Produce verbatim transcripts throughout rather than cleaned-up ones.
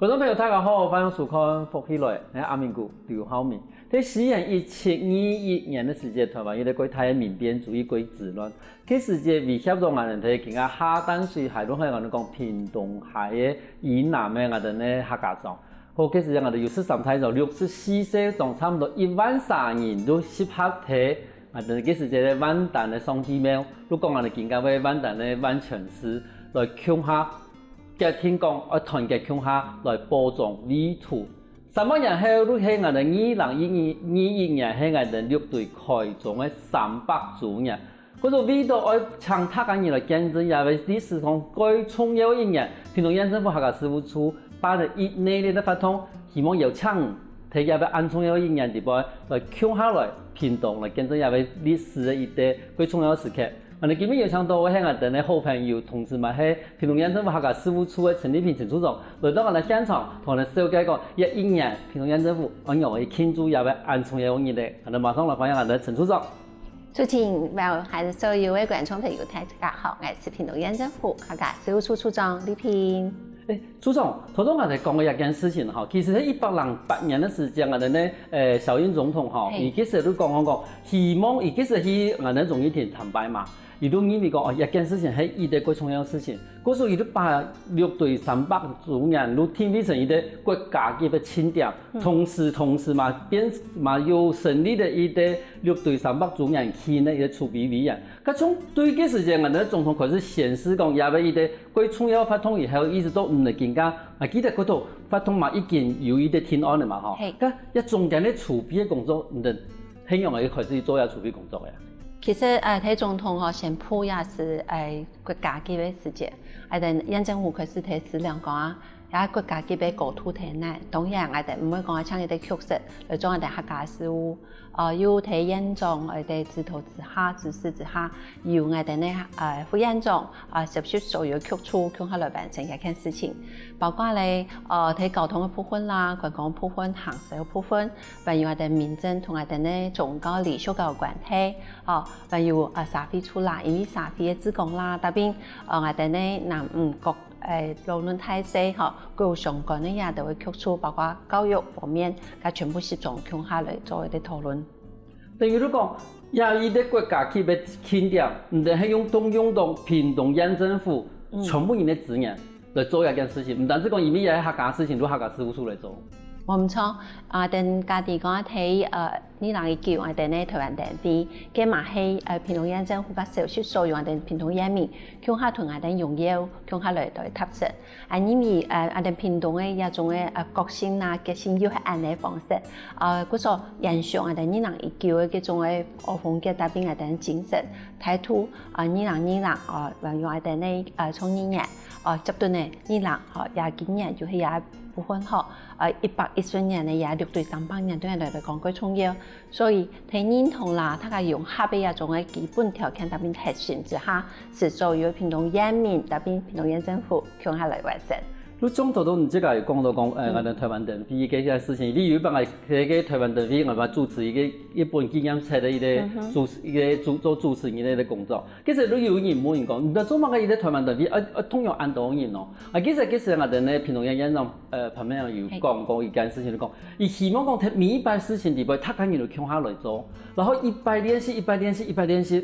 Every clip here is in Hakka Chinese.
觀眾朋友，大家好，歡迎收看《福氣來》，𠊎係阿明哥劉浩明。在西元一七二一年个時節，臺灣有一個蓋大个民變主義、蓋之亂。該時節威脅到𠊎等在今下下淡水溪，就係𠊎等講屏東溪个以南个𠊎等个客家庄。好，該時節𠊎等有十三大庄、六十四細庄，差毋多一萬儕人都集合在 𠊎等該時節个萬丹个上帝廟，就講𠊎等今下个萬丹个萬全寺，來共下決定講愛團結共下來保庄衛土。三百年後，就係𠊎等二零二一年，係𠊎等六堆開庄个三百週年。故所為著愛請大家人來見證這个歷史上蓋重要个一年，屏東縣政府客家事務處辦个一系列个活動，希望邀請 在這个恁重要个一年裡背，來共下來屏東，來見證這个歷史个一個蓋重要个時刻。𠊎等今晡日邀請到个係𠊎等个好朋友，同時嘛係屏東縣政府客家事務處个陳麗萍陳處長，來到𠊎等現場，同𠊎等紹介講，這一年屏東縣政府仰般去慶祝這个恁重要个日仔。𠊎等馬上來歡迎𠊎等陳處長。主持人，還有所有个觀眾朋友，大家好，𠊎係屏東縣政府客家事務處處長麗萍。 欸，處長，頭先𠊎等講个這件事情吼，其實係一百零八年个時間，𠊎等呢，呃，小英總統吼，佢該時就講講講，希望佢該時去𠊎等忠義亭參拜嘛，佢就認為講，哦，這件事情係一個蓋重要个事情，故所佢就把六堆三百週年就定位成一個國家級个慶典，同時同時嘛，變嘛有成立了一個六堆三百週年慶个一個籌備委員。該從對該時間，𠊎等總統開始宣示講，這个一個 蓋重要个活動以後，一直到你等今下，啊，記得該兜活動嘛已經有一個定案了嘛，吼。係。該這中間个籌備个工作，你等仰般開始做這籌備工作个啊？其實，呃，在總統吼宣布這係，呃，國家級个時節，𠊎等縣政府開始在思量講啊，這國家級个高度在哪，當然𠊎等毋會講像一個局勢來做𠊎等客家事務， 呃，有在縣長个指導之下、指示之下，由𠊎等个，呃，副縣長，呃，接觸所有局處，共下來完成這件事情。包括咧，呃，在交通个部分啦、觀光部分、行銷个部分，還有𠊎等民政同𠊎等个宗教禮俗个關係，哦，還有，呃，社會處啦，因為社會个志工啦，特別，呃，𠊎等个南，嗯，各 欸，無論大細吼，各有相關个這兜个局處，包括教育方面，該全部集中共下來做一個討論。等於就講，這一個國家級个慶典，毋單係用動用到屏東縣政府全部人个資源來做這件事情，毋單止講因為這係客家事情，就客家事務處來做。無毋著，啊，等家己講啊，在，呃， 二零一九𠊎等个臺灣燈會，該嘛係，呃，屏東縣政府佮小食所有𠊎等屏東縣民，共下同𠊎等擁有，共下來來達成。啊，因為，呃，𠊎等屏東个這種个，呃，個性啦、個性又係恁樣个方式，呃，故所延續𠊎等二零一九个這種个，呃，風格，搭配𠊎等精神、態度，啊，二零二零，呃，用𠊎等个，呃，創意年，呃，接等个二零，呃，也今年就係這部分吼，呃，一百一十年个這六堆三百年對𠊎來講蓋重要。 所以，在認同啦，大家融合个這種个基本條件搭配核心之下，係所有屏東縣民搭配屏東縣政府共下來完成。就像頭先你自家有講到講，呃，嗯。𠊎等臺灣燈會个這个事情，你有一擺个，个臺灣燈會，𠊎嘛主持一個，一本紀念冊个一個主持，一個主，做主持人个一個工作。其實都有人問人講，你做麼个一個臺灣燈會，啊，啊，動員恁多人哦？啊，其實，其實𠊎等呢，屏東縣縣長，呃，潘孟安有講過一件事情，就講， 佢希望講，在每一擺事情裡背，大家人都共下來做，然後一擺練習，一擺練習，一擺練習，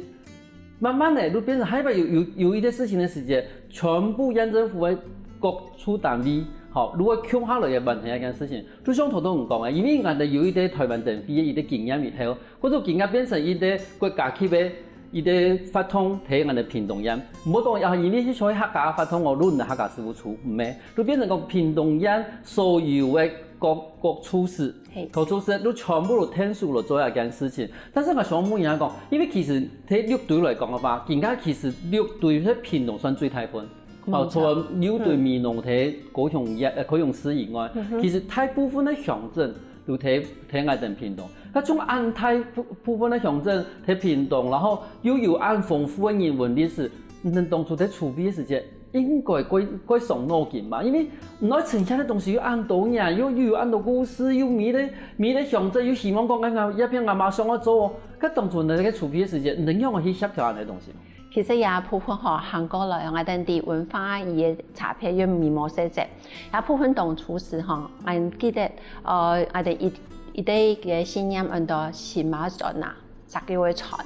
慢慢个就變成下一擺有，有，有一個事情个時節，全部縣政府个各處單位，吼，就會共下來个完成一件事情。就像頭先你講个，因為𠊎等有一個臺灣燈會个一個經驗以後，或者今下變成一個國家級个 一個活動在𠊎等屏東縣。毋好講啊，因為係屬於客家活動哦，就毋係客家事務處，毋係，就變成講屏東縣所有个各，各處室，係。各處室就全部都𢯭手來做一件事情。但是𠊎想問一下講，因為其實在六堆來講个話，今下其實六堆在屏東算最大份。哦，除了六堆、美濃在高雄以，呃，高雄市以外，其實大部分个鄉鎮 就在，在𠊎等屏東。該種恁大部，部分个鄉鎮在屏東，然後又有恁豐富个人文歷史，你等當初在籌備个時節，應該蓋，蓋傷腦筋吧？因為你愛呈現个東西又恁多樣，又，又有恁多故事，又每個，每個鄉鎮又希望講，哎呀，這片𠊎嘛想愛做哦。該當初你在該籌備个時節，你等仰般去協調恁樣个東西？其實這部分吼，行過來，𠊎等對文化佢个差別又無麼个細節。這部分當初時吼，𠊎記得，呃，𠊎等一，一個个信念安到蟳嫲船啊，石榴个船。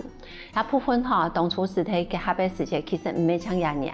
這部分吼，當初時在結合个時節，其實毋係像這樣。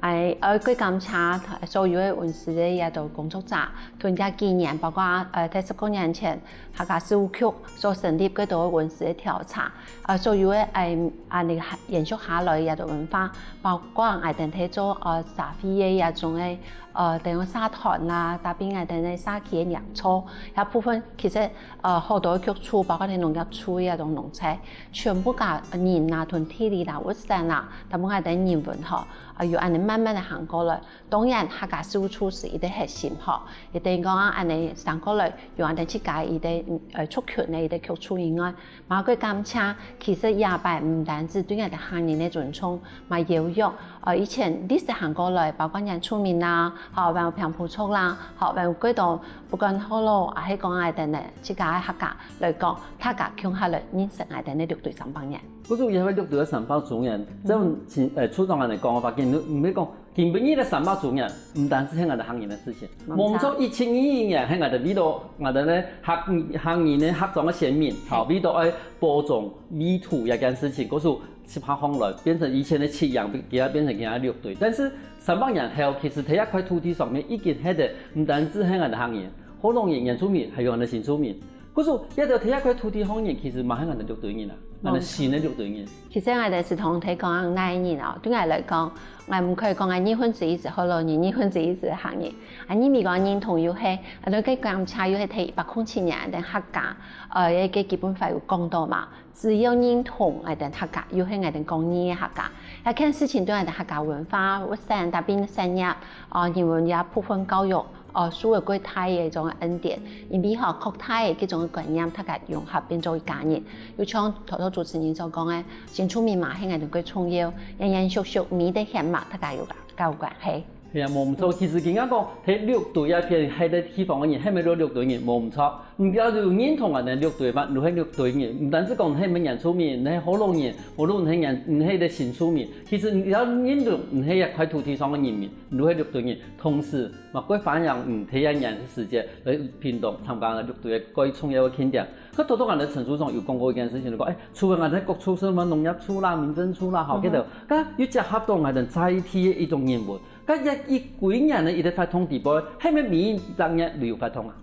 哎，呃，過感謝所有个文史个這兜工作者，同這幾年，包括，呃，在十多年前，客家事務局所成立个多文史个調查， 呃，所有个，哎，恁呢延續下來个文化，包括𠊎等在做，呃，社會个這種个，呃，等於社團啦，搭配𠊎等个社區个營造，這部分其實，呃，好多局處，包括在農業處个這種農場，全部个人啊，同地理啦、物產啦，搭配𠊎等人文吼，呃，有恁呢慢慢个行過來。 當然，客家事務處係一個核心吼，一定講啊，恁呢上過來，有恁呢自家一個，呃，族群个一個局處以外，嘛過感謝，其實這擺毋單止對𠊎等客人个尊重，嘛邀約，呃，以前歷史行過來，包括原住民啦，吼，還有平埔族啦，吼，還有過多不管學老，還係講𠊎等呢，自家个客家來講，大家共下來認識𠊎等个六堆三百年。不是，也會六堆个三百周年，這種情，呃，處長恁呢講个話，你毋會講 今晡日个三百周年，毋單止係𠊎等客人个事情。無錯。無錯，一七二一年係𠊎等為著𠊎等个客，客人个客庄个先民，吼，為著愛保重泥土這件事情，故所十八項來，變成以前个七營，今仔變成今仔六堆。但是三百年後，其實在這塊土地上面已經歇个，毋單止係𠊎等客人，學老人、原住民，還有𠊎等新住民。 故所，這兜在這塊土地項人，其實嘛係𠊎等六堆人啊，𠊎等新个六堆人。其實𠊎等係同在講哪人哦，對𠊎來講，𠊎毋可以講𠊎二分之一係學老人，二分之一係客人。啊，因為講認同又係，啊，該个感謝又係在一百空七年𠊎等客家，呃，該个基本法有講到嘛，只要認同𠊎等客家，又係𠊎等講義个客家。這件事情對𠊎等客家文化、物產、搭配產業，呃，人文這部分教育， 哦，受了過大个一種恩典，因為吼，擴大个這種觀念，大家融合變做一家人。又像頭頭主持人所講个，新住民嘛，係𠊎等過重要，延延續續，每一個血脈，大家有个，个有關係。係啊，無毋著。其實今仔講，在六堆這片，該个地方个人，係毋係六堆人，無毋著。毋過有認同𠊎等六堆嘛，就係六堆人。毋單止講係毋係原住民，你係學老人，無論你係原，你係个新住民，其實你只要認同你係這塊土地上个人民，就係六堆人。同時， 嘛過歡迎你在這年个時節來屏東參加六堆个該重要个慶典。該頭頭𠊎等陳處長有講過一件事情，就講，欸，除了𠊎等各處，什麼農業處啦、民政處啦，吼，嗯哼。該兜，該又結合到𠊎等在地个一種人文。該這一幾年个一個活動底背，係毋係每一隻月都有活動啊？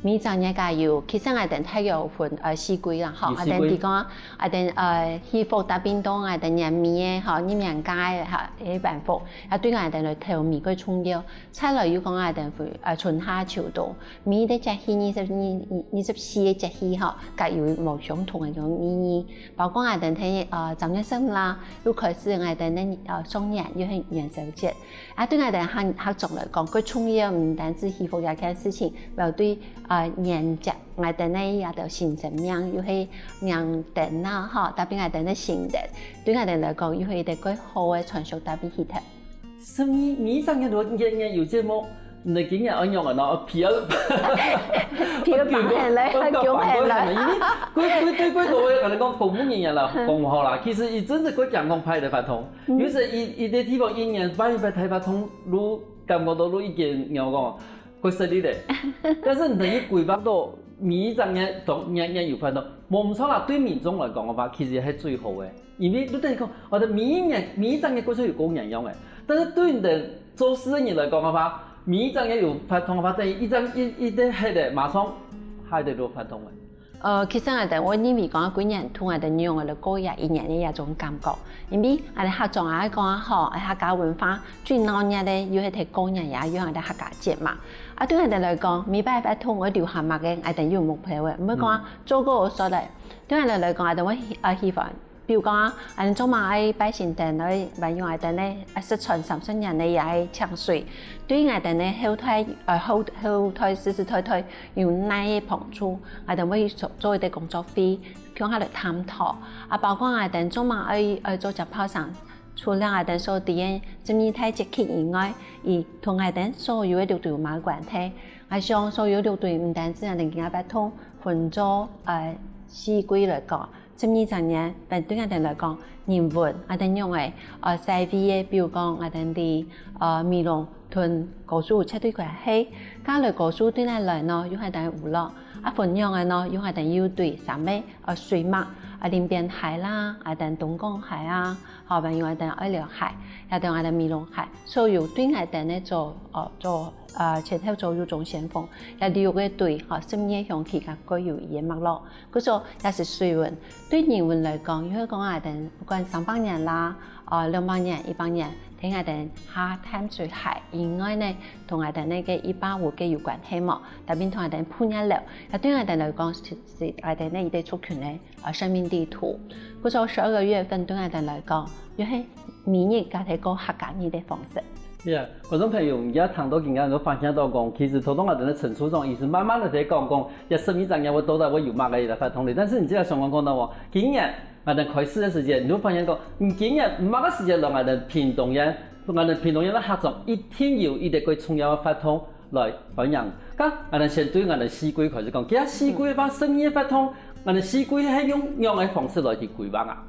每一隻月都有，其實𠊎等大約有分，呃，四季啦，吼，有四季。𠊎等提供，𠊎等，呃，祈福搭屏東，𠊎等年尾个，吼，入年街个，吼，个晚福，啊，對𠊎等來頭尾个重要。 再來又講𠊎等分，呃，春夏秋冬，每一個節氣，二十二，二十四個節氣吼，各有無相同个種意義。包括𠊎等在，呃，正月十五啦，又開始𠊎等个，呃，上元，又係元宵節。啊，對𠊎等客，客庄來講，最重要毋單止祈福這件事情，還有對，呃，迎接𠊎等个這兜新生命，又係迎燈啦，吼，搭配𠊎等个新年，對𠊎等來講，又係一個最好个傳承搭配祈禱。 十二，每一隻月都月月有節目，你今年愛仰般呢？皮啊，皮啊，綁起來，還弓起來。因為，過，過，對過多个，可能講公務人員啦，講毋好啦，其實佢真係過驚講派个活動。有時佢，佢个地方一年辦一擺大活動，都感覺到都已經，仰講，過失禮咧。但是你等於規劃到每一隻月，總月月有活動，無毋著啦，對民眾來講个話，其實係最好个。 因為你等於講，𠊎等每一年，每一隻月過去有過年樣个，但是對你等做事个人來講个話，每一隻月有活動个話，等於一隻，一，一個月个，馬上下一個都有活動个。呃，其實𠊎等，𠊎認為講，過年同𠊎等仰个來過一年个這種感覺，因為𠊎等客庄啊，講啊吼，客家文化最鬧熱个，又係在過年呀，又係在客家節嘛。啊，對𠊎等來講，每擺活動𠊎留下麼个，𠊎等有目標个，毋會講啊，嗯。做過就煞个。對𠊎等來講，𠊎等會，呃，希望 比如講啊，𠊎等做麼个愛拜神燈，愛還有𠊎等个，啊，失傳三十年个這个淨水，對𠊎等个後代，呃，後，後代世世代代有哪个幫助，𠊎等會做，做一個工作會，共下來探討。啊，包括𠊎等做麼个愛，愛做接炮聲，除了𠊎等所知个十二大節氣以外，佢同𠊎等所有个六堆有麼个關係？𠊎想所有六堆毋單止𠊎等今下活動分做，呃，四季來講，十二隻月，反正對𠊎兜來講，人文，𠊎兜用个，呃，社會个，比如講，𠊎兜對，呃，美濃同高樹絕對關係，該來高樹對𠊎來呢，有𠊎兜个娛樂，啊，分享个呢，有𠊎兜又對三个，呃，水脈，啊，林邊溪啦，𠊎兜東港溪啊，好，還有𠊎兜愛寮溪，也對𠊎兜美濃溪，所有對𠊎兜个做，呃，做，呃，前後左右中先鋒，也六个隊，吼，十二个鄉區，該各有一个脈絡。 故所也係水文。對人文來講，又係講𠊎兜不管三百年啦，呃，兩百年、一百年，在𠊎兜下淡水溪以外呢，同𠊎兜个一百五个有關係無？特別同𠊎兜布農寮，也對𠊎兜來講，係，係𠊎兜个一个族群个，呃，生命地圖。故所十二个月份對𠊎兜來講，又係每日加在過客家人个方式。 Yeah，觀眾朋友，你也聽到今日就發現到講，其實頭先𠊎兜个陳處長意思慢慢个在講講，這十二隻月會到底會有麼个个活動哩。但是你這下想講講到哦，今日𠊎兜開始个時節，你就發現講，嗯，今日麼个時節來𠊎兜屏東縣，𠊎兜屏東縣个客庄一定有一個最重要个活動來歡迎。該𠊎兜先對𠊎兜四季開始講，其實四季个話，十二个活動，𠊎兜四季係用仰个方式來去規劃啊？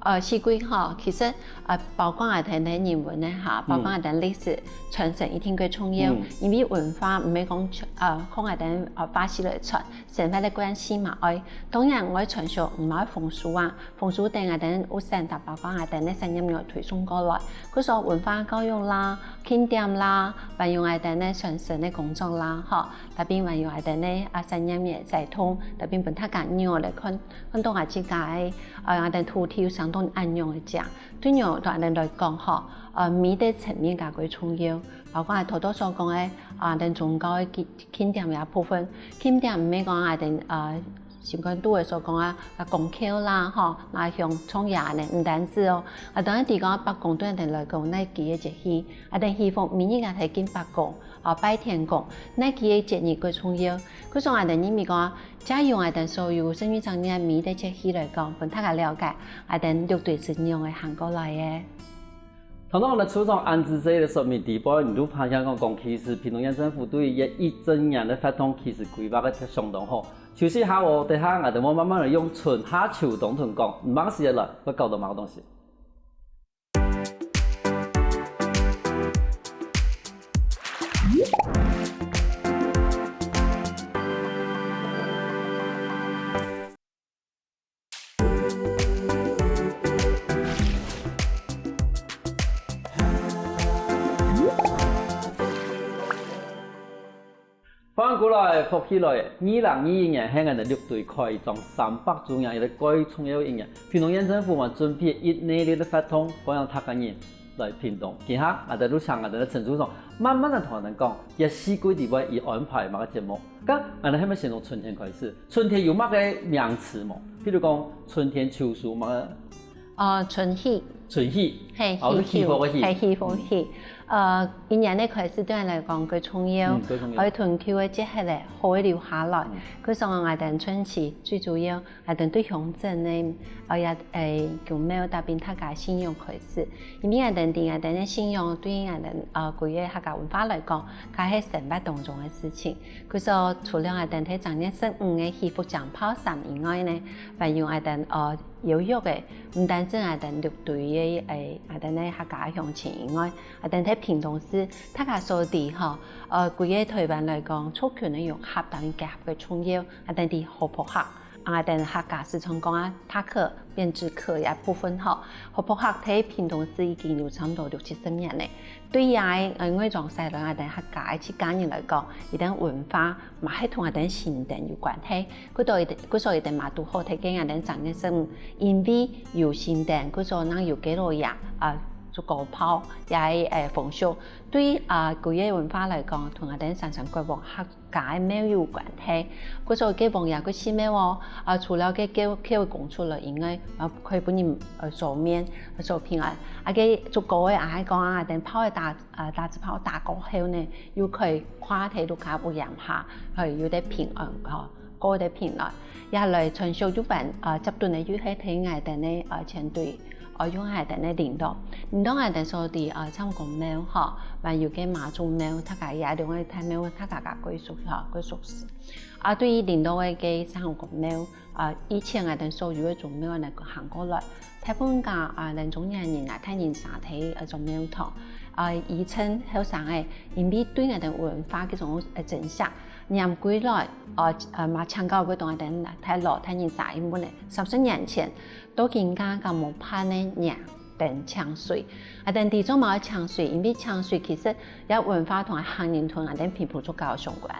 呃，四季吼，其實，呃，包括𠊎兜个人文个哈，包括𠊎兜歷史傳承一定較重要，因為文化毋係講，呃，靠𠊎兜，呃，話事來傳，生活个關係嘛愛。當然，愛傳承，毋愛風俗啊，風俗等𠊎兜有先搭包括𠊎兜个產業鏈推送過來。故所文化教育啦、慶典啦，還有𠊎兜个傳承个工作啦，吼，特別還有𠊎兜个啊產業鏈个再通，特別分大家仰來看，看到𠊎自家个 呃，𠊎兜土地有相當恁樣个靚。對𠊎兜來講吼，呃，美个層面較為重要。包括頭頭所講个，啊，𠊎兜宗教个慶，慶典个部分，慶典毋係講𠊎兜，呃，心肝肚个所講啊，啊，公廟啦，吼，啊，像唱歌呢，毋單止哦。啊，當然，提到伯公對𠊎兜來講，該幾个節氣，啊，𠊎兜希望每日啊，係敬伯公，啊，拜天公，該幾个節日較重要。故所𠊎兜認為講， 借用𠊎兜所有生育長年美个節氣來講，分大家了解𠊎兜六堆係仰仔行過來个。頭先𠊎兜處長恁仔細个說明底背，你就發現講，講其實屏東縣政府對這一整年个活動其實規劃个相當好。休息下哦，等下𠊎兜會慢慢來用春夏秋冬同講，毋係時間來，會搞到麼个東西。 歡迎過來，福氣來！二零二一年係𠊎兜六堆開張三百週年一個蓋重要个一年。屏東縣政府還準備一系列个活動，歡迎大家人來屏東。今下，𠊎兜就請𠊎兜个陳處長慢慢个同𠊎兜講，這四季裡背佢安排麼个節目。該𠊎兜係毋係先從春天開始？春天有麼个名詞無？譬如講，春天秋收麼个？ 呃，春喜。春喜。係，哦，係喜氣候个喜。係喜歡喜。呃，一年个開始對𠊎來講，蓋重要。嗯，蓋重要。愛同舊个節氣咧，好个留下來。嗯。故所𠊎兜春節最主要，𠊎兜對鄉鎮个，呃，也，誒，宮廟搭邊大家信仰開始。因為𠊎兜知，𠊎兜个信仰對𠊎兜，呃，歸个客家文化來講，佢係生活當中个事情。故所除了𠊎兜在正月十五个祈福、放炮仗以外呢，還有𠊎兜，呃， 邀約个，毋單淨𠊎兜六堆个，誒，𠊎兜个客家鄉親以外，𠊎兜在屏東市，大家所知吼，呃，歸个臺灣來講，族群个融合同結合个重要，𠊎兜知河洛客，𠊎兜客家時常講啊，大客、編制客這部分吼，河洛客在屏東市已經有差毋多六七十年咧。 對這个，呃，外庄西來𠊎兜客家个自家人來講，佢兜文化嘛係同𠊎兜神燈有關係。故所佢兜，故所佢兜嘛堵好在該𠊎兜正月十五，因為有神燈，故所正有該落樣，啊，竹篙炮，這个，誒，風俗。對，啊，歸个文化來講，同𠊎兜三山國王客 家个廟有關係。故所該王爺个寺廟哦，啊，除了該轎，轎个公出來以外，啊，可以分人，呃，掃面，呃，掃平安。啊，該竹篙个啊，還講啊，等炮个打，啊，打子炮打過後呢，又可以掛在屋下屋簷下，可以有得平安吼，過得平安。也來傳承又還，啊，接等个又係在𠊎兜个，啊，前堆，哦，用𠊎兜个林道，林道𠊎兜所知，呃，唱公廟吼，還有个媽祖廟，大家也兩个大廟，大家个歸屬吼，歸屬事。啊，對於林道个个唱公廟，啊，以前𠊎兜所有个宗廟來行過來，大部分个啊，人中年人啊，大人社个呃宗廟堂，啊，以前後生个，因為對𠊎兜文化个種呃珍惜，拈歸來，呃呃，嘛請教過當𠊎兜大老大人社个問个，三十年前。 到今下敢無辦个迎燈請水。𠊎兜知做麼个請水，因為請水其實也文化同行人同𠊎兜平埔族較相關。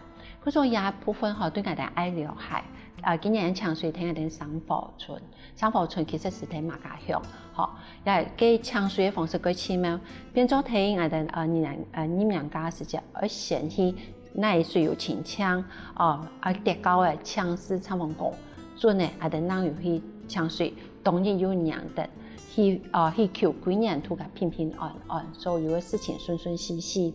故所這部分吼，對𠊎兜愛了解。呃，今年請水在𠊎兜三和村，三和村其實係在馬家鄉，吼，也个請水个方式較奇妙，變做在𠊎兜呃，二娘呃，二娘家時節，愛先去 哪位水有清淨，哦，啊，得到个請示參訪講，準个，啊，等人有去請水，當日有迎燈，去，哦，去求歸年度个平平安安，所有个事情順順序序。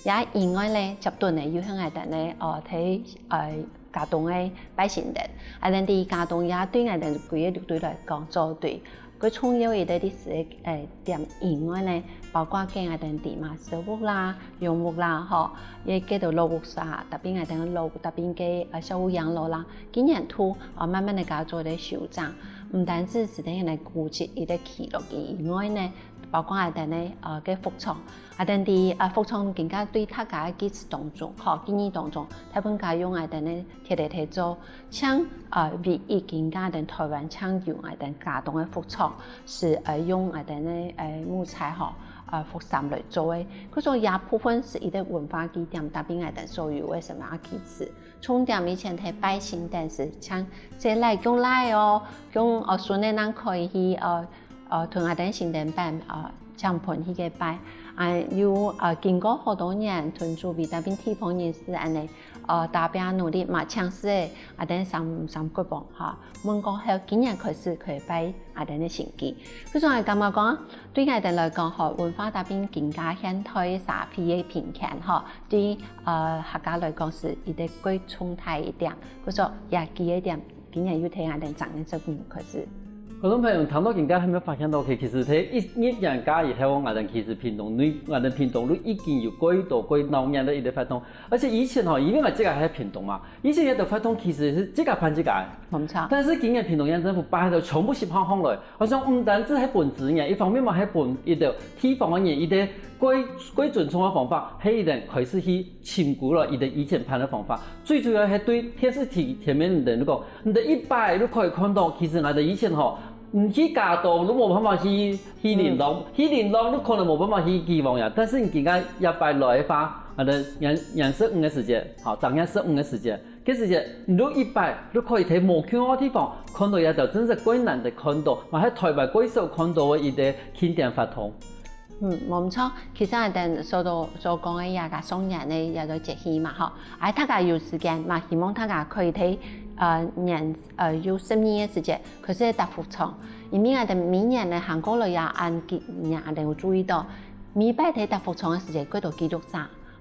也以外呢，接等呢，有向𠊎兜呢，哦，在，呃，佳冬个拜神燈，啊，等在佳冬也對𠊎兜歸个六堆來講做對。 較重要一个歷史个，呃，點以外呢，包括个𠊎兜知嘛，燒屋啦、洋屋啦，吼，也个到老屋社，特別𠊎兜老屋，特別个，呃，小屋洋樓啦，今年度，呃，慢慢个加做个修整，毋單止係等於來古蹟一个記錄以外呢，包括𠊎兜呢，呃，个服裝，𠊎兜知，呃，服裝更加對大家个記憶當中，吼，記憶當中，大部分家用𠊎兜呢 特別來做，像，呃，唯一今下等台灣淨有𠊎兜佳冬个服裝，係，呃，用𠊎兜个，呃，木材吼，呃，福杉來做个。故所這部分係一个文化記點，特別𠊎兜所有个什麼記持。重點以前在拜神燈時，像這來用來哦，用，呃，孫仔人可以去，呃， 呃，同𠊎兜神燈板，呃，請分去个拜。啊，又，呃，經過好多年，同周圍這片地方人士恁呢，呃，打拚努力嘛，請示个，𠊎兜三，三國王，哈，問過後，今年開始可以拜𠊎兜个神祭。所以𠊎感覺講，對𠊎兜來講，吼，文化這片更加現代社會个平權，吼，對，呃，客家來講係一个較重大一點，故所也記一點 今年又在𠊎兜正月十五開始。觀眾朋友，聽到今下，有無發現到，其，其實在一入年假以後，𠊎兜其實屏東內，𠊎兜屏東內已經有較多、較鬧熱个一个活動。而且以前吼，因為𠊎自家係屏東嘛，以前个活動其實係自家辦自家个。無錯。但是今年屏東縣政府把佢全部集合起來，好像毋單止係分資源，一方面嘛係分一个地方个人，一个較，較尊重个方法，係一个開始去 尋歸來佢兜以前辦个方法。最主要係對電視機前面个人來講，你兜一擺就可以看到，其實𠊎兜以前吼，毋去佳冬，就無辦法去，去麟洛，嗯。去麟洛，就可能無辦法去城隍爺。但是你今下一擺來个話，𠊎兜年，年十五个時節，吼，正月十五个時節，該時節，你就一擺就可以在無共个地方看到這兜真實較難得看到，嘛係台灣較少看到个一个慶典活動。 嗯，無毋著。其實𠊎兜所到，所講个這个雙年个這个節氣嘛，吼，啊，大家有時間嘛，希望大家可以在，呃，年，呃，有十二个時節，開始搭服裝，因為𠊎兜每年呢行過來也恁幾年，𠊎兜有注意到，每擺在搭服裝个時節，幾多記錄者，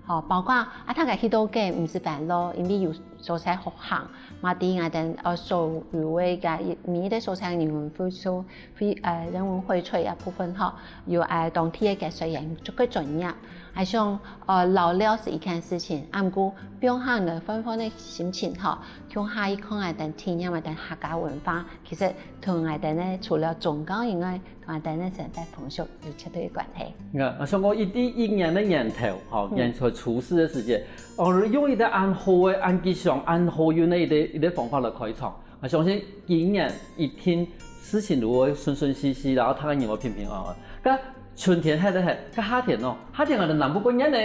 吼，包括啊，大家去到个毋使煩惱，因為有所在好行， 嘛知𠊎兜，呃，所有个這一，每一个所在人文薈萃，薈，呃，人文薈萃个部分吼，有，呃，當地个解說員足夠專業，還想，呃，嘍嘍係一件事情，啊，毋過放下來放放个心情吼，共下去看𠊎兜體驗𠊎兜客家文化，其實同𠊎兜呢，除了宗教以外， 同𠊎兜个生活風俗有絕對个關係。啊，𠊎想講，一，一，一年个年頭，吼，嗯。年初初四个時節，哦，用一个恁好个、恁吉祥、恁好運个一个，一个方法來開場。𠊎相信今年一定事情就會順順序序，然後大家人會平平安安。該春天歇一歇，該夏天哦，夏天𠊎兜南部過年呢。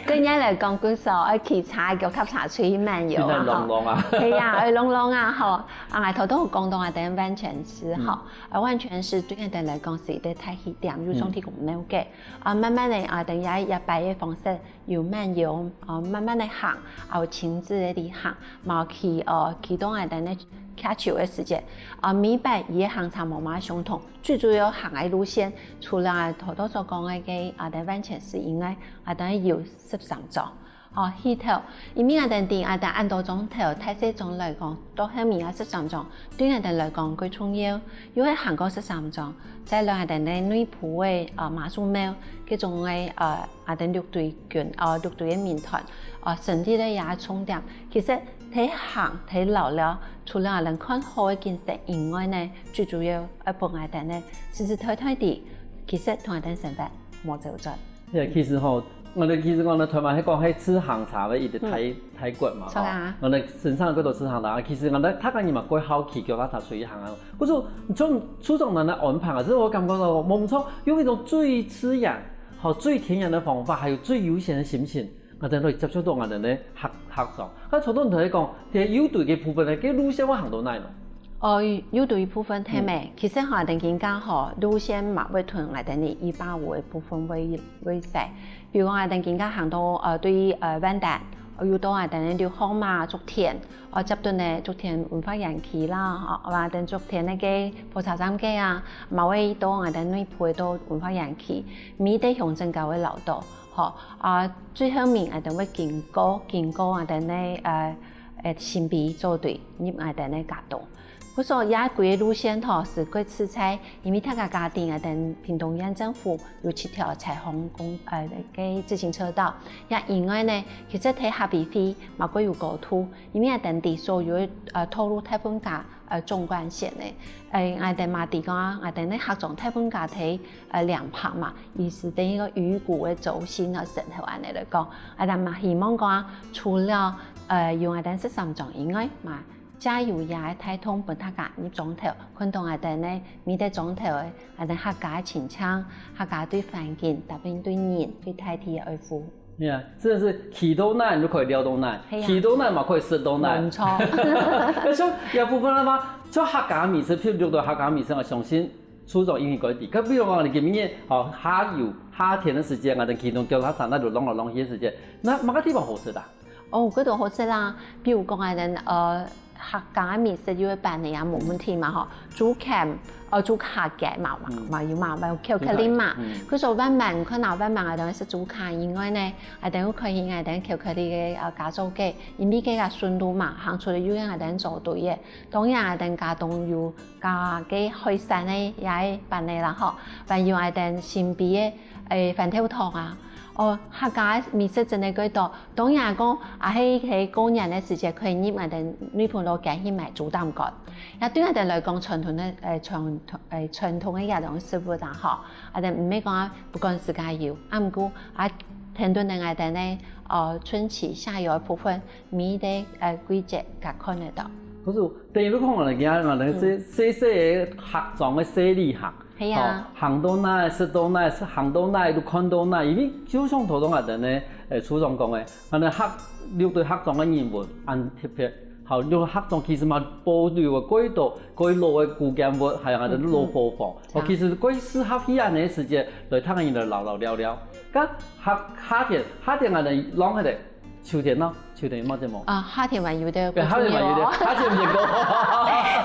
過年來講，故所愛騎車，腳踏車出去漫遊啊，真係浪浪啊。吼。係啊，愛浪浪啊，吼。啊，𠊎頭先有講到𠊎兜萬全寺，嗯。吼。 啊，萬全寺對𠊎兜來講係一个大起點，有上帝公廟个。嗯。啊，慢慢个，啊，等於一擺个方式，有慢遊，啊，慢慢个行，啊，有親子个旅行，嘛去，呃，啟動𠊎兜个徛球个時節，啊，每擺佢个行程無麼相同，最主要行个路線，除了頭先所講个，个，啊，在萬全寺以外，啊，當然有十三庄。哦，起頭，因為𠊎兜知𠊎兜恁多莊頭，大細莊來講，到後面个十三莊，對𠊎兜來講較重要，又係行過十三莊，再來𠊎兜个內埔个，呃，媽祖廟，該種个，呃，𠊎兜六堆軍，呃，六堆个民團，呃，成立个也重點。其實，在行在遶了，除了𠊎兜看好个景色以外呢，最主要愛分𠊎兜呢，實實在在地，其實同𠊎兜生活無走轉。 對，其實吼，𠊎兜其實講呢，臺灣係講係自行車个一個大，大國嘛，著啊。吼。𠊎兜身上幾多自行車，其實𠊎兜大家人嘛，較好騎腳踏車出去行啊。故所，像處長恁樣安排啊，其實𠊎感覺到，無錯，用一種最自然、吼，最天然个方法，還有最悠閒个心情，𠊎兜來接觸到𠊎兜个客，客庄。該頭先你頭先講，在六堆个部分呢，該路線會行到哪呢？哦，六堆部分係無？其實𠊎兜今下吼，路線嘛會同𠊎兜个一八五个部分會，會使。 比如講，𠊎兜今下行到，呃，對，呃，萬丹，呃，又到𠊎兜个六號嘛，竹田，呃，接等呢，竹田文化園區啦，吼，𠊎兜竹田該個火車站該啊，嘛會到𠊎兜內埔个到文化園區，每個鄉鎮都會遶到，吼，啊，最後面𠊎兜會經過，經過𠊎兜个，呃，呃，新埤做對，入𠊎兜个佳冬。 故所這歸個路線吼，係較自在，因為大家知𠊎兜屏東縣政府有七條採訪公，呃，个自行車道。這以外呢，其實在客委會嘛較有高度，因為𠊎兜知所有个，呃，道路大分家，呃，縱貫線呢，呃，𠊎兜嘛知講，𠊎兜个客庄大分家在，呃，兩旁嘛，佢係等於講魚骨个軸心啊，然後恁樣來講，𠊎兜嘛希望講，除了，呃，有𠊎兜十三莊以外嘛， 藉由這个大動分大家入莊頭，看到𠊎兜呢，每個莊頭个，𠊎兜客家个親情，客家對環境，特別對人，對大地个愛護。係啊，真的是去到哪就可以尞到哪，係啊。去到哪嘛可以食到哪。無錯。而且這部分个話，就客家美食，譬如講客家美食，𠊎相信處長一定會知。該比如講，你今年哦，夏有夏天个時節，𠊎兜其中腳踏車那就浪來浪去个時節，該麼个地方好食啊？ 哦，該都好食啦。比如講啊，𠊎兜，呃，客家个美食有个粄仔啊，無問題嘛吼。竹籤，呃，竹蝦仔嘛，嘛，嗯。嘛有嘛，還有巧克力嘛。竹蝦，嗯。可是萬巒，看啊，萬巒啊，𠊎兜係食竹蝦以外呢，𠊎兜有可以，𠊎兜巧克力个，呃，佳冬个，因為該个順路嘛，行出來又係𠊎兜做對个。當然，𠊎兜佳冬有 加个海產个這个粄仔啦吼，還有𠊎兜新埤个，誒，番豆湯啊。哦，客家个美食真个幾多。當然講，啊，係，係過年个時節可以入𠊎兜內埔老街去買豬膽糕。也對𠊎兜來講，傳統个，誒，傳統，誒，傳統个這種食物啊吼，𠊎兜毋係講啊，不管自家有，啊，毋過啊，跈等𠊎兜呢，呃，春期下游个部分， 每個，呃，季節个看得到。可是等於你講个，你看，𠊎兜細，嗯。細細个客庄个細旅行，係啊。吼，行到哪，食到哪，行到哪，都看到哪，因為就像頭先𠊎兜呢，誒，處長講个，𠊎兜客，六堆客庄个人文，恁特別。好，六堆客庄其實嘛，保留个幾多，幾老个古建物，還有𠊎兜老伙房。嗯，嗯。哦，其實幾適合去恁樣个時節，來同人來尞尞尞尞。該夏，夏天，夏天𠊎兜浪去个， 秋天呢？秋天有麼个節目？啊，夏天還有个，對，夏天還有个，不重要哦。夏天有个。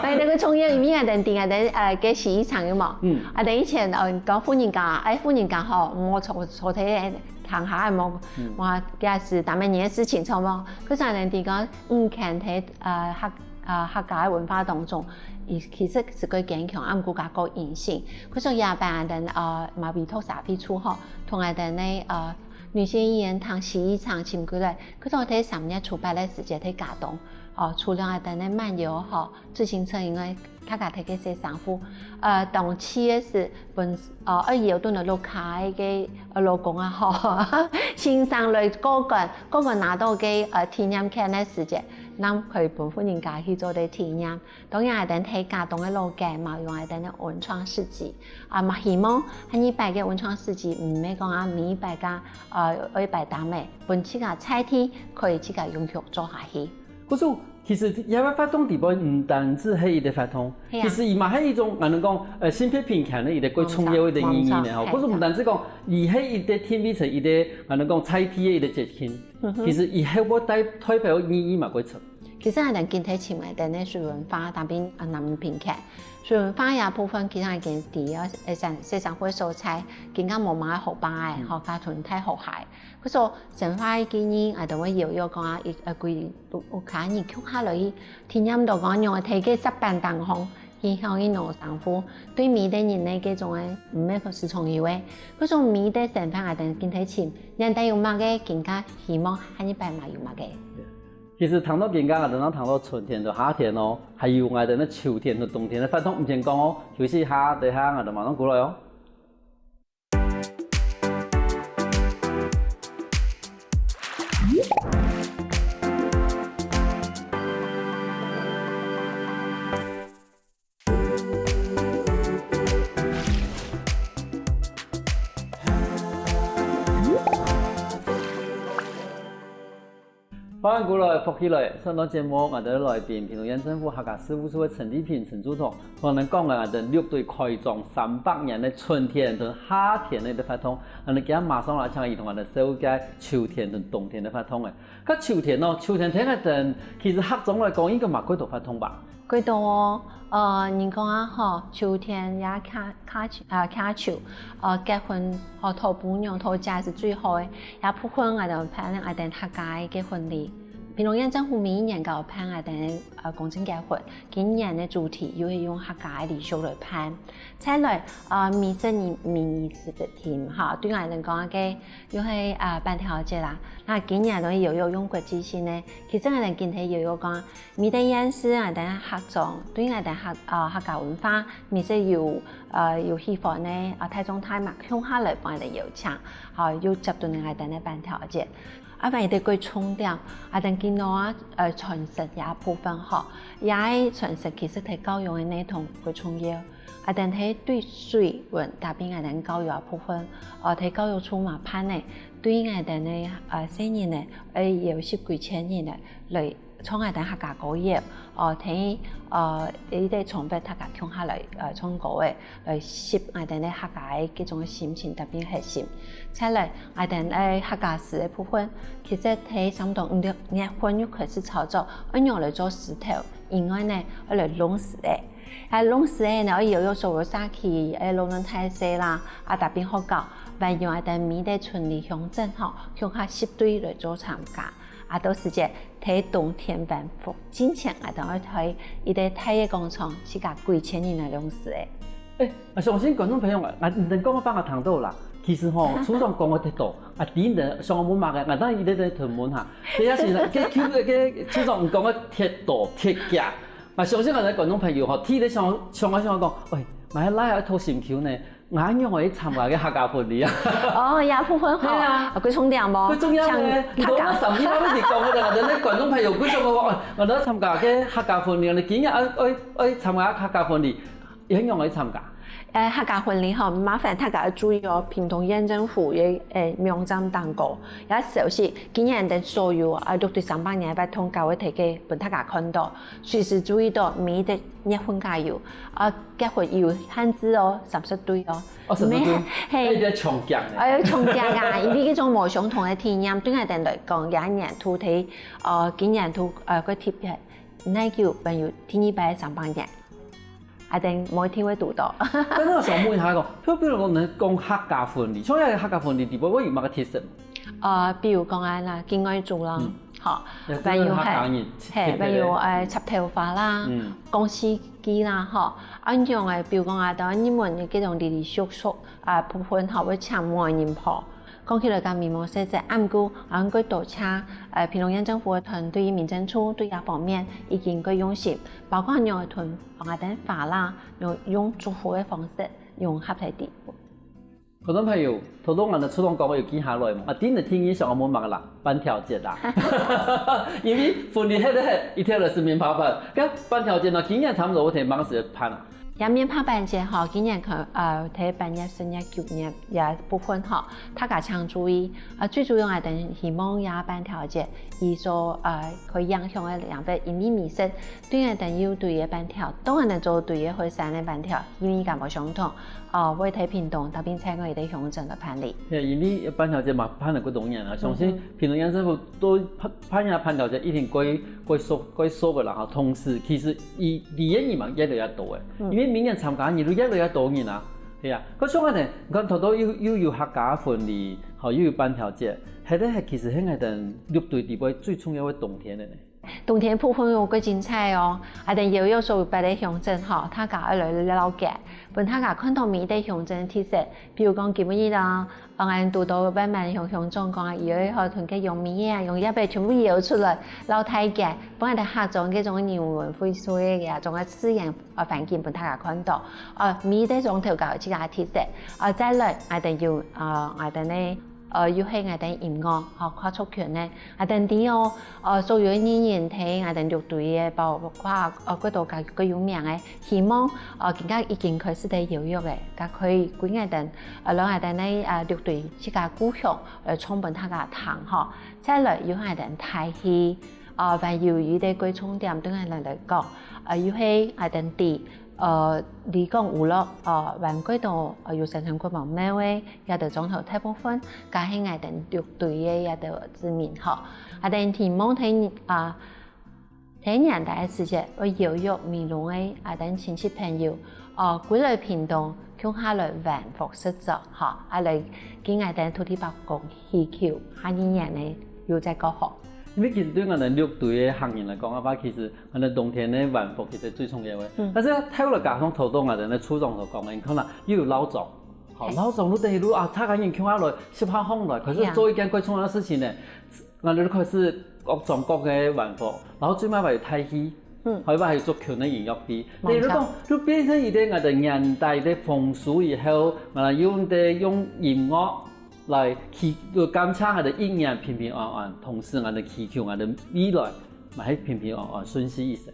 哎，那個重要，因為𠊎兜知𠊎兜，呃，个洗衣廠有無？嗯。啊，𠊎兜以前，呃，講婦人家，哎，婦人家吼，莫坐，坐在廳下，莫，嗯。莫，這係大半夜个事情，著無？可是𠊎兜知講，以前在，呃，客，呃，客家个文化當中，佢其實係較堅強，啊，毋過較個人性。可是這擺𠊎兜，呃，嘛委託社會處吼，同𠊎兜呢，呃， 女性議員同洗衣廠尋過來，佢講在三月初八个時節在佳冬，哦，除了𠊎兜个漫遊吼，自行車以外，大家在該洗衫褲，呃，當時个係分，呃，愛搖凳个落卡个，呃，老公啊吼，先生來過關，過關拿到个，呃，體驗券个時節，正可以分婦人家去做个體驗。 當然，𠊎兜在佳冬个老街嘛，有𠊎兜个文創市集，啊，嘛希望下二擺个文創市集，毋係講啊，每一擺个，呃，愛擺攤个，分自家在地可以自家永續做下去。故所，其實這個活動底背毋單止係一個活動，係啊。其實佢嘛係一種，𠊎兜講，呃，性別平權个一個較重要个意義呢，吼。無錯，無錯，故所毋單止講，佢係一個定位成一個，𠊎兜講在地个一個節慶，嗯哼。其實佢還會代，代表意義嘛，較深。其實𠊎兜今晡尋𠊎兜个水文化，特別啊南平溪。水文化這部分其實已經在呃社社會所在，更加無麼个學霸仔，吼，加同大學孩。故所生活个經驗，𠊎兜會邀約講啊，一呃歸屋屋下人共下來去體驗到講仰仔在該石板頂項，去向佢農生活，對每個人个該種个，毋係講時常有个，故所每個生活𠊎兜今晡尋，人家有麼个，更加希望下一擺嘛有麼个。 其實談到今下，𠊎兜談到春天到夏天哦，還有𠊎兜个秋天到冬天个活動毋曾講哦，休息一下，等下𠊎兜馬上過來哦。 歡迎過來，福氣來！上段節目，𠊎兜來賓屏東縣政府客家事務處个陳麗萍陳助統，同𠊎兜講了𠊎兜六堆開張三百年个春天同夏天个活動，𠊎兜今下馬上來請佢同𠊎兜紹介秋天同冬天个活動誒。該秋天哦，秋天對𠊎兜其實客庄來講應該嘛蓋多活動吧？ 蓋多哦，呃，人講啊吼，秋天也客客啊客家，呃，結婚吼，討餔娘討姐係最好个，也部分𠊎兜辦𠊎兜客家个結婚禮。屏東縣政府每一年都有辦𠊎兜个呃公證結婚，今年个主題又係用客家个禮俗來辦。再來，呃，美食美美食个team吼，對𠊎兜講个又係呃粄條節啦。該今年都有有用國際性个，其實𠊎兜今晡有有講 美食夜市𠊎兜客庄，對𠊎兜客呃客家文化，美食有呃有喜歡个啊大眾大眾共下來分𠊎兜邀請，吼，又接著𠊎兜个粄條節。啊，𠊎兜蓋重點，𠊎兜今晡啊呃傳承這部分吼，這个傳承其實在教育个內容蓋重要。𠊎兜係對水文，特別𠊎兜教育个部分，呃，在教育處嘛辦个，對𠊎兜个呃細人仔，愛有十幾千人仔來 唱𠊎兜客家歌謠，哦，聽呃一個場合大家共下來呃唱歌仔，來習𠊎兜个客家个這種心情特別核心。再來，𠊎兜个客家詩个部分，其實在差毋多五六月份又開始操作，愛仰來做詩頭，另外呢，愛來弄詩仔。啊弄詩仔呢，愛邀約所有社區个老人大細啦，啊特別好搞，還有𠊎兜每個村里鄉鎮吼，共下十隊來做參加。 啊到時節，在冬天還無進前，𠊎兜愛在一個大个廣場，自家幾千人來弄詩仔。欸，𠊎相信觀眾朋友啊，𠊎你等講个話𠊎聽到啦。其實吼，處長講个忒多，啊，知你等想愛問麼个，𠊎等一個一個問哈。第一是，該該該處長講个忒多忒遽，𠊎相信𠊎等觀眾朋友吼，第一個想想想講，喂，𠊎還愛討心臼呢。 𠊎仰會去參加該客家婚禮啊？哦，這部分吼，係啊。啊，蓋重點無？蓋重點呢，像你講該三句話，你講个，𠊎等个觀眾朋友，蓋重要哦。𠊎等參加該客家婚禮，你今日愛愛愛參加客家婚禮，你仰會去參加？呃，客家婚禮吼，麻煩大家愛注意哦，屏東縣政府个呃網站頂高，也消息，今年个所有啊，六堆三百年个活動，都會在該分大家看到，隨時注意到每一個月份加油，啊，結婚有限制哦，三十對哦。 哦，三十對，係，係，一定要搶鏡呢。哎，搶鏡啊！因為這種無相同个體驗，對𠊎等來講，這年度在呃今年度呃个特別，哪久還有第二擺三百年，𠊎等無一定會堵到。但是𠊎想問一下講，譬如講，你講客家婚禮，像這客家婚禮，裡背會有麼个特色？呃，比如講啊，那境外租啦，嗯，吼，還有客家人，係，還有呃插頭花啦，嗯，公司 機啦吼，恁樣个，比如講啊，到你們个這種禮禮俗俗啊部分吼，會請媒人婆。講起來較微毛細細，啊毋過，啊，𠊎多謝呃屏東縣政府个團隊、民政處對這方面已經蓋用心，包括恁樣个同𠊎等花啦，用用祝福个方式融合在裡背。 觀眾朋友，頭先𠊎等處長講个有記下來無？啊，今日第二想愛問麼个啦？粄條節啦。因為婚禮歇一歇，一定愛食面帕粄。該粄條節呢，今年差毋多會在麼个時節辦啊？這面帕粄節吼，今年可呃在八月、十月、九月這部分吼，大家請注意。啊，最主要𠊎等希望這粄條節佢所呃可以影響个領域，因為美食對𠊎兜有對个半條，當然做對个海產个半條，因為佢無相同，哦，會在屏東，特別在𠊎兜鄉鎮个辦理。係，因為半條節嘛辦了幾多年了，相信屏東縣政府對辦辦這半條節一定會會熟會熟个啦哈。同時，其實佢離个人嘛越來越多誒，因為每年參加人都越來越多人啊。 係啊，該像恁呢，你看頭頭又又有客家婚禮，吼又有半條節，係个係其實係𠊎兜六堆地位最重要个冬天个呢。冬天部分有个精彩哦，啊等邀約所有別个鄉鎮吼，大家愛來了解，分大家看到每一个鄉鎮个特色。比如講今日啊，𠊎兜堵到萬巒鄉鄉長講啊，以後吼同佢用米啊，用一杯全部搖出來，摎大家，分𠊎兜客庄該種人文薈萃个呀，種个自然 呃環境分大家看到。呃，每一个庄頭都有自家个特色。呃，再來，𠊎兜有呃𠊎兜呢呃有係𠊎兜音樂，吼，跨族群呢，𠊎兜知哦，呃，所有个藝人在𠊎兜六堆个，包括呃幾多个个有名个，希望呃今下已經開始在邀約个，該可以歸𠊎兜，呃，摎𠊎兜呢呃六堆自家故鄉呃唱分大家聽吼。再來有𠊎兜大戲， 呃，還有一个个重點對𠊎兜來講，呃，又係𠊎兜知，呃，里港娛樂，呃，還過到呃有生產國寶廟个，這兜庄頭大部分，該係𠊎兜六堆个這兜子民吼。𠊎兜希望在啊在年底个時節，會邀約美濃个𠊎兜親戚朋友，呃，歸來屏東，共下來玩福食節，吼，啊來跟𠊎兜土地伯公祈求，下一年呢又再過好。 因為其實對𠊎兜六堆个客人來講个話，其實𠊎兜冬天个玩福其實最重要个。但是呢，頭來加上頭到𠊎兜个處長所講个，你看啦，又有老莊，吼，老莊就等於就啊，大家人共下來，集合起來，可是做一件最重要个事情呢，𠊎兜就開始各種各个玩福，然後最尾還有大戲，還有還有族群个音樂會，等於就講，就變成一个𠊎兜年底个風俗以後，𠊎兜用个用音樂 來祈，就感謝𠊎兜一年平平安安，同時𠊎兜祈求𠊎兜未來嘛係平平安安、順序一生。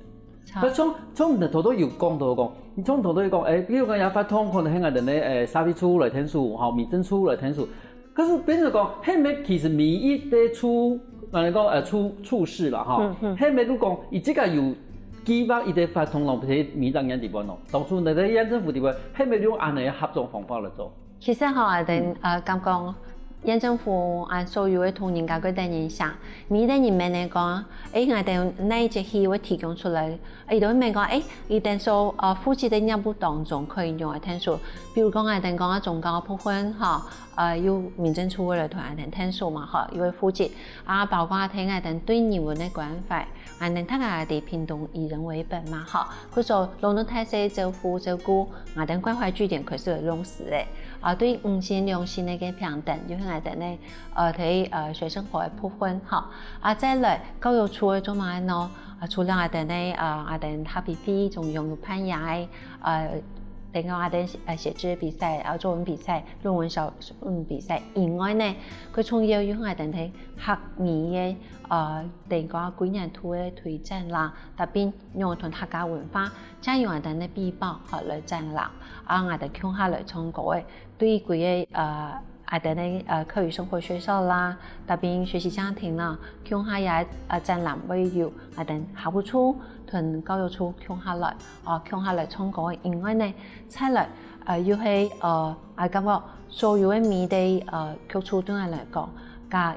該像像你頭頭有講到講，你像頭頭有講，誒，比如講這活動可能係𠊎兜个誒社會處來𢯭手，吼，民政處來𢯭手，可是變成講，係毋係其實每一个處，𠊎兜講誒處處室啦，吼，係毋係就講，佢自家有計劃一个活動咯，譬如每隻縣地方咯，當初你在縣政府地方，係毋係用恁樣个合作方法來做？ 其實吼，𠊎兜呃感覺縣政府啊所有个同仁家个等人想，每一个人問个講，誒，𠊎兜哪一節戲會提供出來？誒，都會問講，誒，佢兜所呃負責个業務當中可以用來𢯭手。比如講，𠊎兜講啊宗教部分吼，呃，有民政處會來同𠊎兜𢯭手嘛，吼，佢會負責。啊，包括聽𠊎兜對人文个關懷，𠊎兜大家在屏東以人為本嘛，吼。 故所，老人大細照顧照顧，𠊎兜關懷據點開始會落實个。啊，對身心靈个平等，就係𠊎兜个呃，在呃學生活个部分吼。啊，再來教育處个做麼个呢？啊，除了𠊎兜个呃，𠊎兜客委會中央有辦理个呃，等於𠊎兜呃寫字比賽，啊，作文比賽、論文小論文比賽以外呢，佢重要有𠊎兜个客語个呃，等於講歸年度个推展啦，特別 用𠊎兜客家文化，借用𠊎兜个秘寶吼來展覽，啊𠊎兜共下來唱歌个，對歸个呃𠊎兜个呃客語生活學校啦，特別學習家庭啦，共下也呃展覽會有𠊎兜客務處同教育處共下來，哦共下來唱歌个以外呢，再來呃又係呃𠊎感覺所有个每一个呃局處對𠊎來講，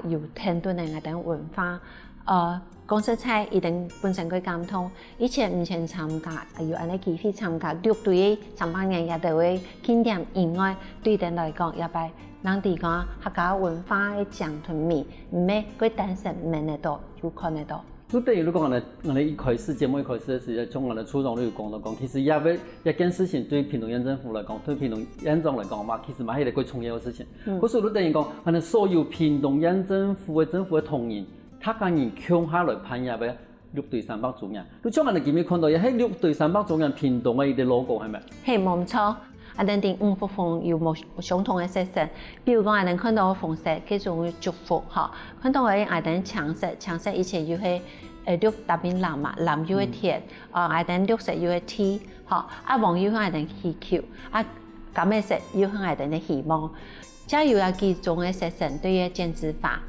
也有跈等个𠊎兜文化，呃講實在，一定本身个感動。 以前毋曾參加，有恁呢機會參加六堆个三百年這兜个慶典以外，對𠊎來講，這擺正知講客家文化个靚同美，毋係過單純聞得到，有看得到。就等於你講个，𠊎兜一開始節目一開始个時節，像𠊎兜處長都有講到講，其實這位這件事情對屏東縣政府來講，對屏東縣長來講嘛，其實嘛係一個最重要个事情。嗯。故所就等於講，𠊎兜所有屏東縣政府个政府个同仁，大家人共下來辦這位 六堆三百週年。就像𠊎兜今晡日看到，也係六堆三百週年屏東个一個logo，係無？係，無毋著。啊𠊎兜五福豐有無相同个色彩，比如講𠊎兜看到紅色，該種祝福吼，看到个𠊎兜青色，青色以前又係呃綠搭配藍嘛，藍又係天，啊𠊎兜綠色又係地，吼，啊黃又係𠊎兜祈求，啊 柑仔色又係𠊎兜个希望。藉由這幾種个色彩對个剪紙花，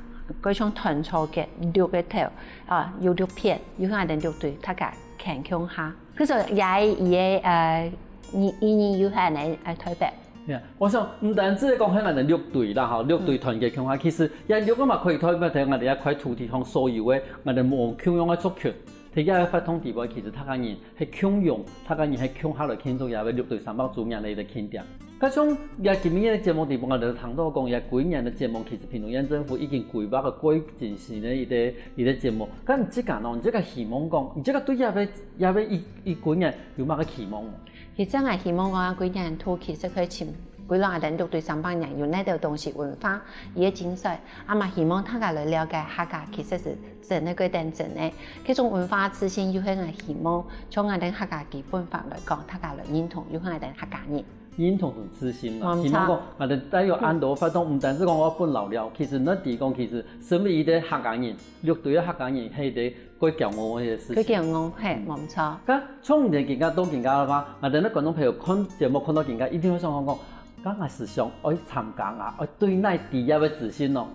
該像團草个六个頭啊，有六片，有𠊎等六隊，大家牽共下。可是也係佢个呃，意義又係恁樣，呃，特別。 Yeah，𠊎想毋單止講係𠊎等六隊啦，吼，六隊團結共下，其實這六个嘛可以代表𠊎等這塊土地上所有个𠊎等無共樣个族群。在這个活動底背，其實大家人係共榮，大家人係共下來慶祝這个六堆三百週年个一个慶典。該像這今晡日个節目底背，𠊎等聽到講，這歸年个節目其實屏東縣政府已經規劃个過精心个一个一个節目。該你自家呢？你自家希望講，你自家對這个這个一一歸年有麼个期望無？ 其實𠊎希望講啊，歸年度其實可以尋歸摎𠊎等六堆三百年有哪兜東西文化，佢个精髓，啊嘛希望大家來了解客家其實係真个个等真个。這種文化資訊又係𠊎希望，像𠊎等客家基本法來講，大家來認同，又係𠊎等客家人。認同同自信嘛，嗯希望講，𠊎等帶有恁多活動，毋單止講𠊎分老了，其實你知講，其實身為一个客家人，六堆个客家人，係一个過驕傲个事情。佢驕傲，係，無錯。該從你今下到今下个話，𠊎等个觀眾朋友看節目看到今下，一定會想講，講，該𠊎係想愛參加啊，愛對哪知這个資訊咯。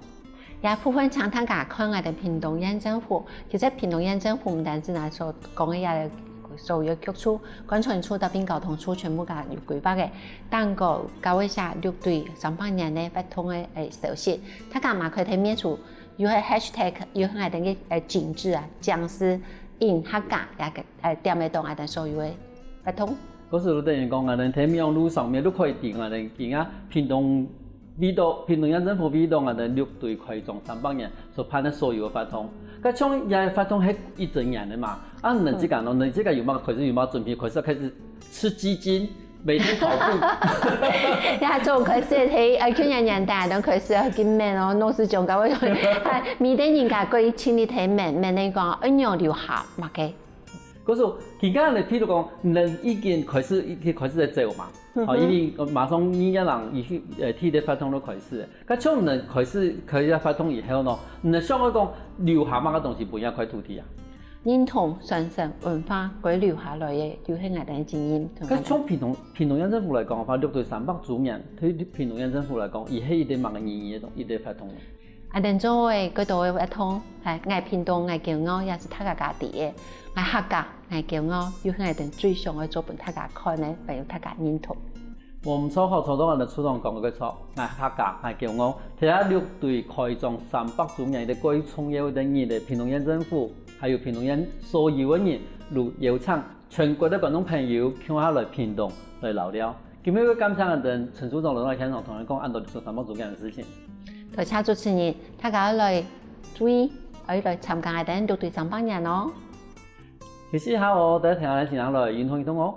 這部分請大家看𠊎等屏東縣政府，其實屏東縣政府毋單止𠊎所講个這所有局處、觀傳處、到拚交通處全部都有規劃个，當過交一下六堆三百年个活動个誒消息，大家嘛可以在面書 有个hashtag，有𠊎等个呃景致啊，將是因客家這个呃點个到𠊎等所有个活動。故所就等於講，𠊎等在網路上面都可以知𠊎等今下屏東為著屏東縣政府為著𠊎等六堆開張三百年所辦个所有个活動。該像這个活動係一整年个嘛，啊，你自家呢？你自家有無開始有無準備開始開始出基金？ 每天跑步。呀，做開始係，呃，去年年底都開始要緊面哦，老師講教我，每天人家過一千日天面，面那個，哎，你有留下嘛？OK。可是，今下你譬如講，你已經開始，已經開始在走嘛，好，因為馬上二月人已經，呃，第一个活動都開始了。該從你開始可以在活動以後呢，你想要講留下麼个東西分這塊土地啊？ 認同、傳承、文化，該留下來个，就係𠊎等个經驗。該從屏東屏東縣政府來講个話，六堆三百週年，對屏東縣政府來講，佢係一個麼个意義个一個活動呢？啊，等做个該多个活動，係𠊎屏東𠊎驕傲，也係大家家己个，𠊎客家𠊎驕傲，又係𠊎等最想愛做分大家看个，還有大家認同。 無毋著，好，做到𠊎等處長講个著，𠊎客家𠊎驕傲。在這六堆開張三百週年个過重要个日仔，屏東縣政府，還有屏東縣所有个人，都邀請全國个觀眾朋友共下來屏東來尞尞。今晡日感謝𠊎等陳處長來到現場，同𠊎講恁多六堆三百週年个事情。多謝主持人，大家愛來注意，愛來參加𠊎等六堆三百年哦。休息一下哦，等下停下來先來運動運動哦。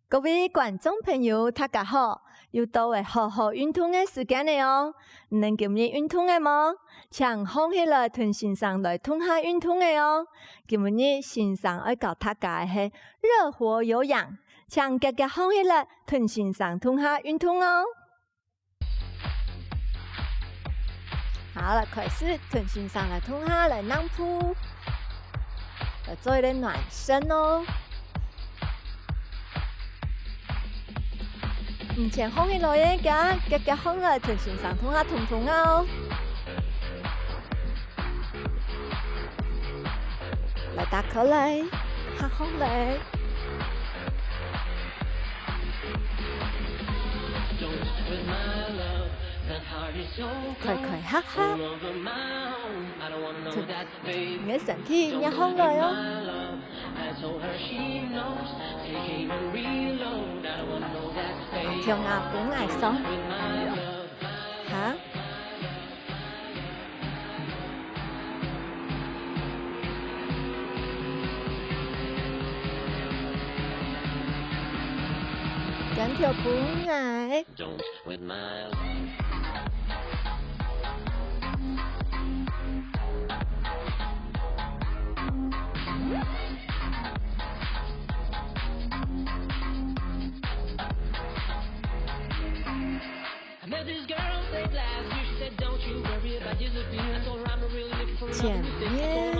各位觀眾朋友，大家好！又到了好好運動个時間了哦！你等今日運動了無？請䟘起來同先生來共下運動了哦！今日先生愛教大家个係熱火有氧，請遽遽䟘起來同先生共下運動哦！ 好，來開始同先生來共下來躪步，來做一個暖身哦。你先䟘起來个，遽遽䟘來同先生共下動動啊哦。來打開來，合䟘來。 開開合合，你个身體壓䟘來哦。跳啊，分𠊎上。哈？ 牽條褲仔。前面，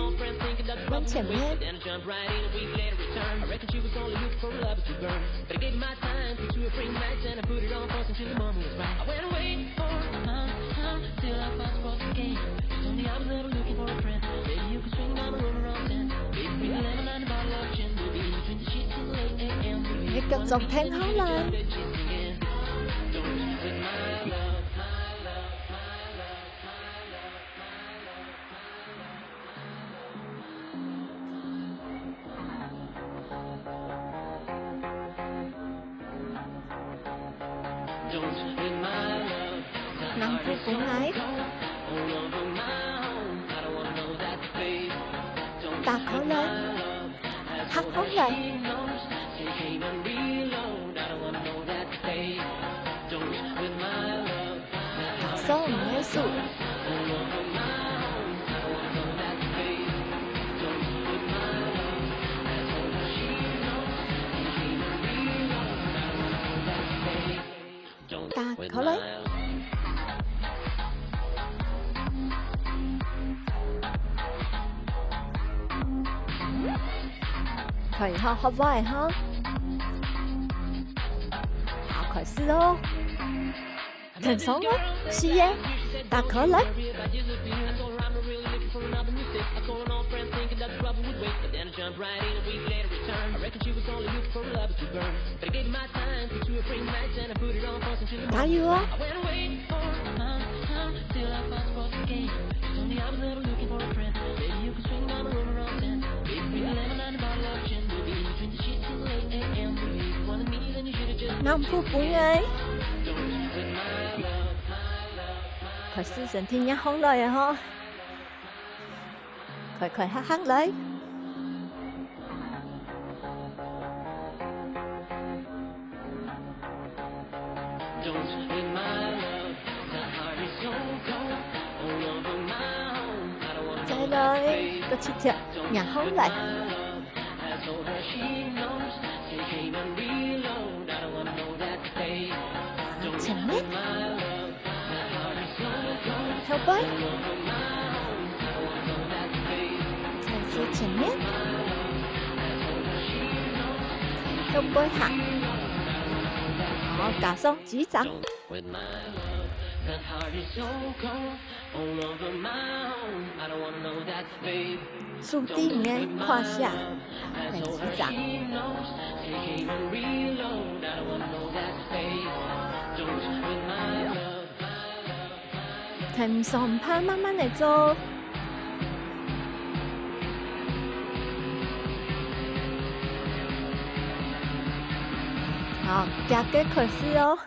往前面。你腳掌挺好來。 能不分𠊎？打開來，合好來。 打爽你个手。打開來。開好學會哈。好，開始哦。 挺爽哦，係耶，打開來。加油哦！ 南部風哎。開始身體熱紅來啊吼。快快行行來。 再來，過七條，然後來。前面。 後背。再試前面。後背下。好，加上幾張。手頂个胯下，再試一張。停上拍，慢慢來做。好，遽遽開始哦。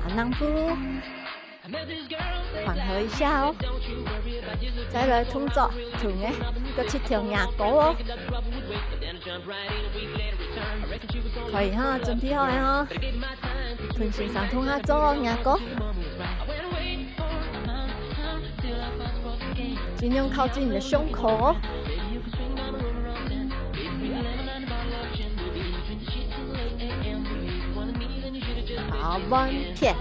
下兩步，緩和一下哦。再來動作，同个，過七條牙膏哦。可以哈，準備好了哈。 同先生同下做哦，牙膏。盡量靠近你的胸口哦。好，換片。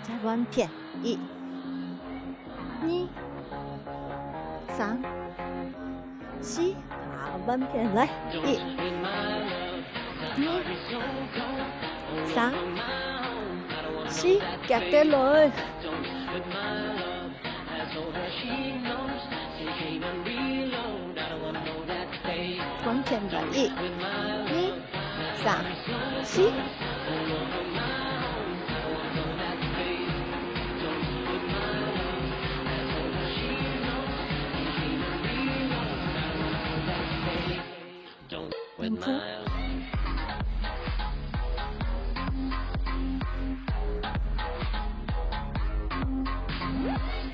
再換片，一、二、三、四，好，換片來，一、二、三、四，遽遽來。 換片來，一、二、三、四。辛苦。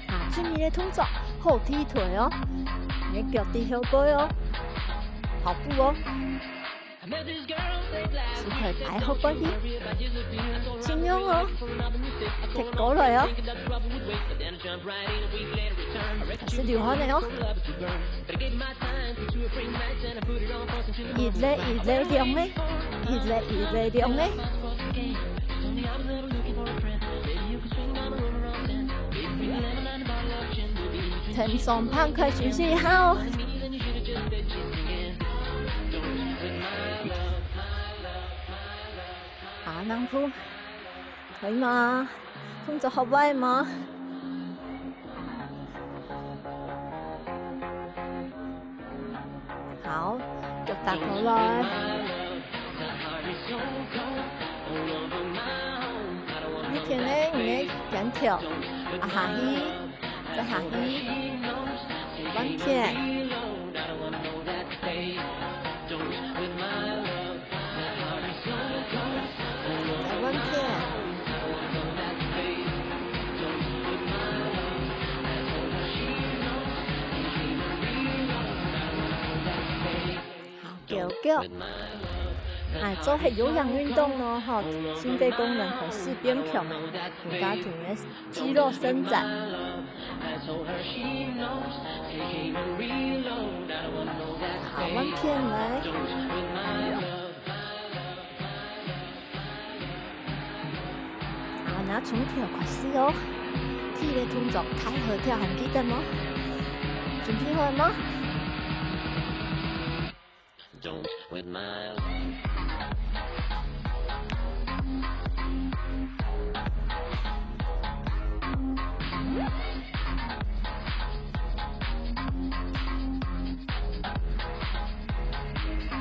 啊，最尾个動作，好踢腿哦，你个腳底後背哦，跑步哦。手開擺好背去，盡量哦，踢過來哦。開始流汗了哦。一个一个量个，一个一个量个。 天上pantai開始四號。啊，南部，可以嗎？動作好快嗎？ 好，腳踏過來。你聽呢，你个肩頭，啊，下去，再下去，換片。再換片。 好，腳腳。哎，做下有氧運動咯，吼，心肺功能開始變強，增加你个肌肉伸展。好，換片來。 啊，那從頭開始哦。第一个動作，抬核跳，還記得無？準備好了嗎？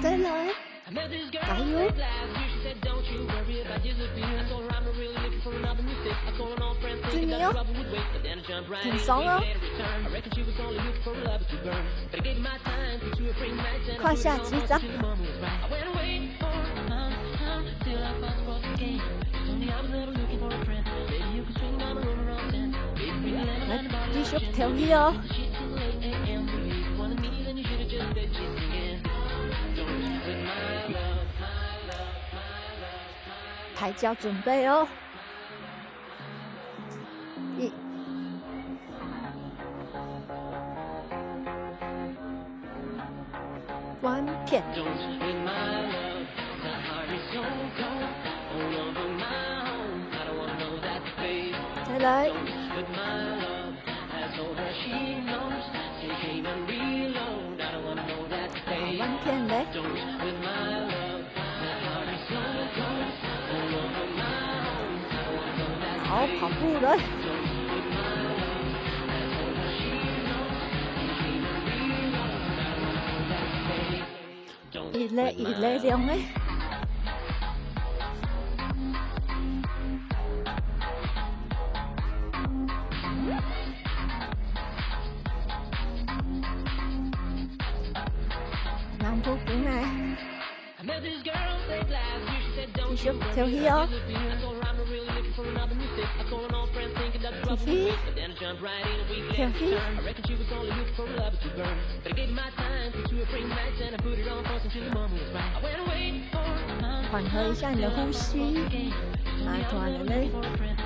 再來。 加油！注意哦，挺爽哦。胯下支撐。來，繼續跳起哦。 抬腳準備哦。一。換片。再來。 好，換片咧。好，跑步來。 一个一个量个。南部本來。繼續跳起哦。繼續。 跳起。緩和一下你的呼吸，啊，同你的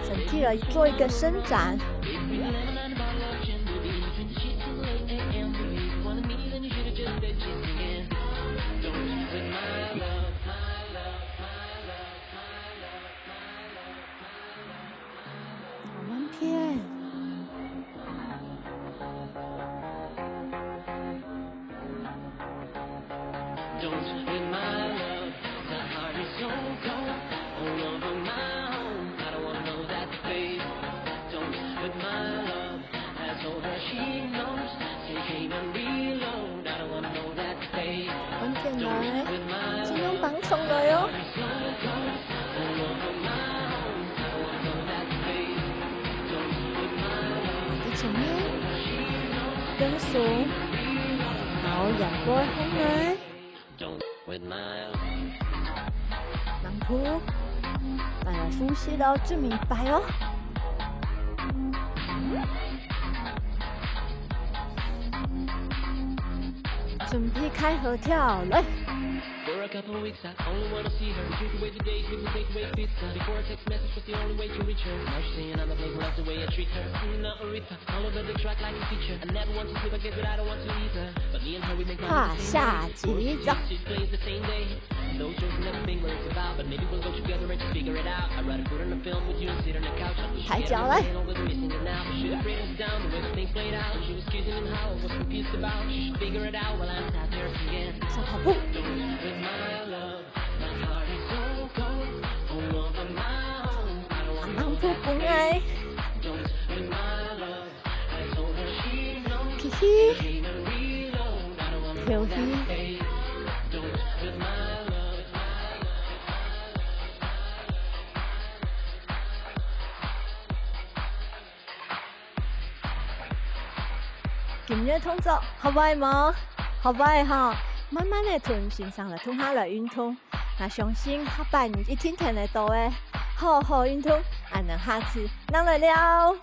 身體來做一個伸展。 換片。 換片來，盡量放鬆來哦。你前面，放鬆，好，仰般放來。 南部，來，來，呼吸咯，最尾一擺哦。準備開合跳，來。Couple weeks, I only wanna see her. Drink away the days with the takeaway pizza. Before, a text message was the only way to reach her. Now she's saying I'm a player, that's the way I treat her. Not Aretha, all over the track like a feature. I never want to sleep, I guess that I don't want to either. But me and her, we make 下下集。 She plays the same day. No choice, never been what it's about. But maybe we'll go together and just figure it out. I'd rather put on a film with you and sit on the couch. 抬脚来。 Over the missing it now. Should have written down the way things played out. She was kissing him how I was confused about. She should figure it out while I'm sat there again. 小跑步。 嘻嘻，游戏。 今日動作學會無？學會吼，慢慢仔同先生來同下來運動。𠊎相信下擺你一定聽得到个。好好運動，恁樣下次正來尞。